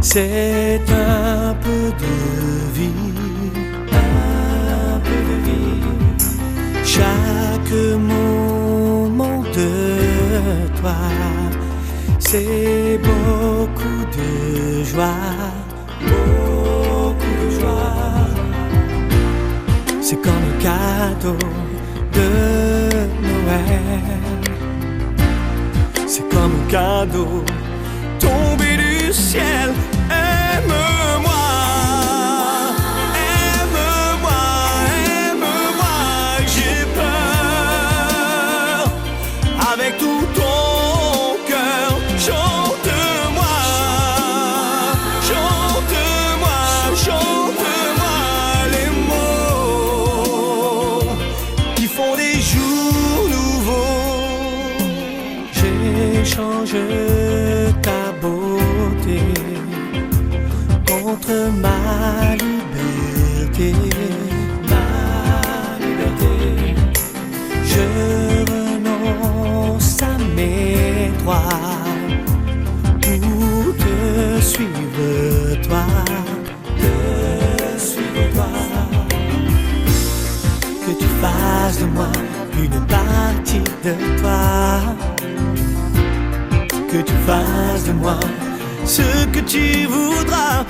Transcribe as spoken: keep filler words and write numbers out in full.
C'est un peu de vie, un peu de vie. Chaque moment de toi, c'est beaucoup de joie, beaucoup de joie. C'est comme un cadeau de Noël. C'est comme un cadeau tombé du ciel. Aime-moi, aime-moi, aime-moi, j'ai peur. Avec tout ton cœur, chante-moi, chante-moi, chante-moi les mots qui font des jours nouveaux. J'échange ta beauté contre ma liberté, ma liberté. Je renonce à mes droits pour te suivre, toi, te suivre, toi. Que tu fasses de moi une partie de toi. Que tu fasses de moi ce que tu voudras.